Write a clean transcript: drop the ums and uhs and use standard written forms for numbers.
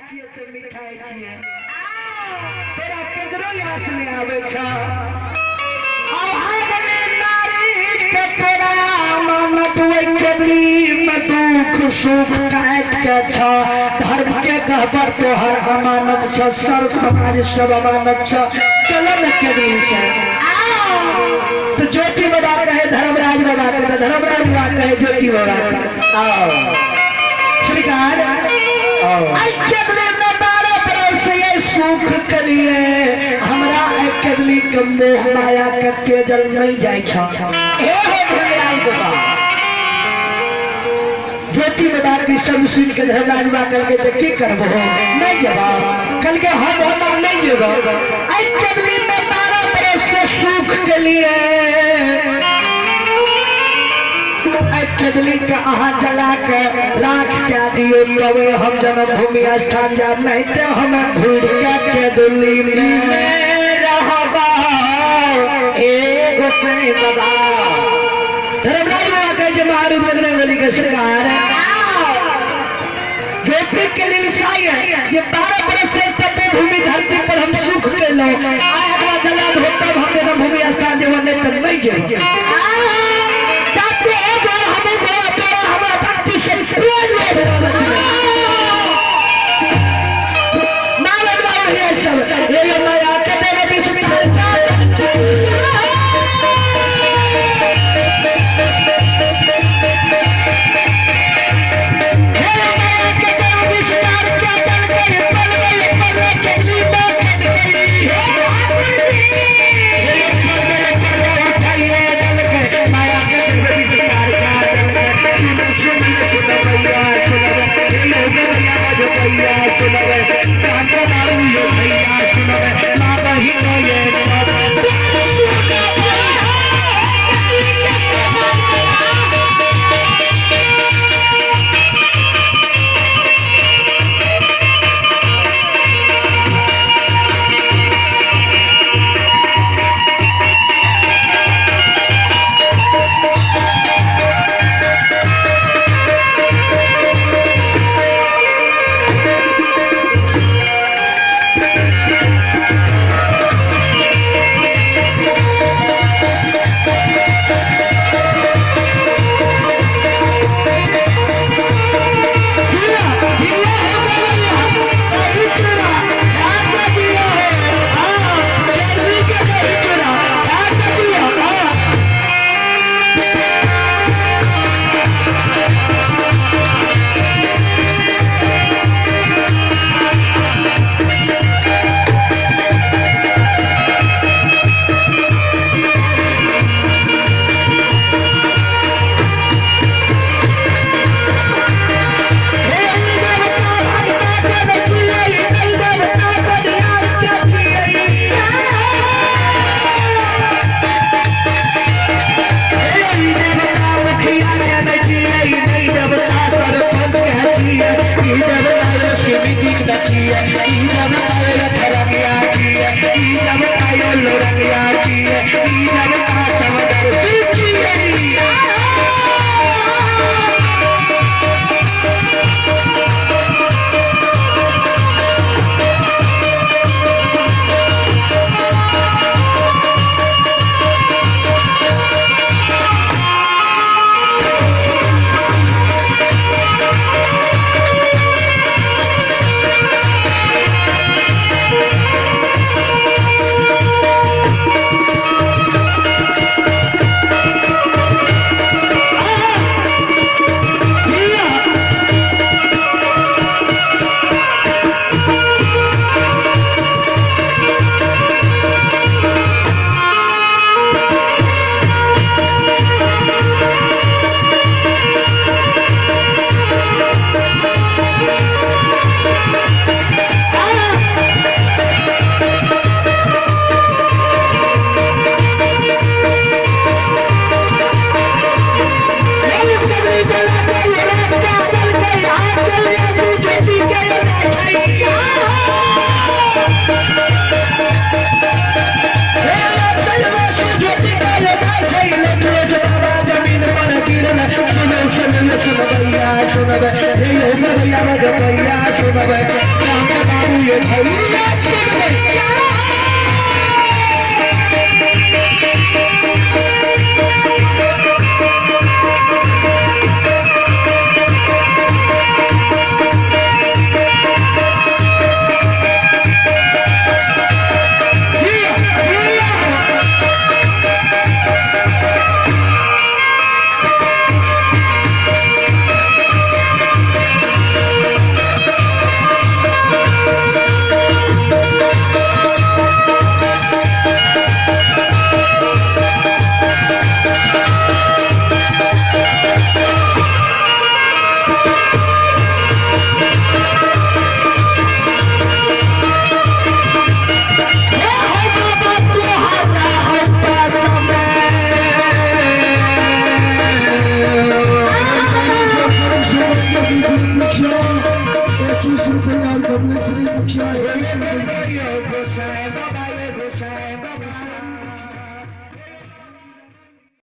छियै ते मिठाई छियै तोरा केकरो यास नहीं आवे छ अभागली नारी के तोरा मानत ओइ केदली में दुख सुख काट के छ धर्म के गहबर तोहर अमानत छ सर समाज सब अमानत छ चलो न केदली से तो ज्योति बाबा कहे धर्मराज बाबा के तो धर्मराज बाबा कहे ज्योति बाबा के आओ श्रीकार केदली में 12 बरस से ये सुख के लिए हमरा केदली के मोह माया के तेजल नहीं जाय छ। हे हो धर्मराज बाबा ज्योति बाबा की सब सुन के धर्मराज बाबा कल के की करबो नहीं जेबा कल के हम होना नहीं जेबो। केदली में 12 बरस से सुख के लिए केदली के अहाँ जला के राख के दियो तब हम जन्मभूमि स्थान जाब नहीं तो हम घूर के केदली में रहबा ए गोसाई बाबा। धर्मराज बाबा कहे जे महारूप लगने वाली के सरकार ज्योति के लिए साई है ये 12 बरस से तपोभूमि धरती पर हम सुख के लो आय अगला जला हो तब हम जन्मभूमि स्थान जेब नहीं तब नहीं जेब। सुनबे हे भैया भैया सुनबे। मुखिया 21 रुपया और कमलेश्वरी मुखिया 21 रुपया।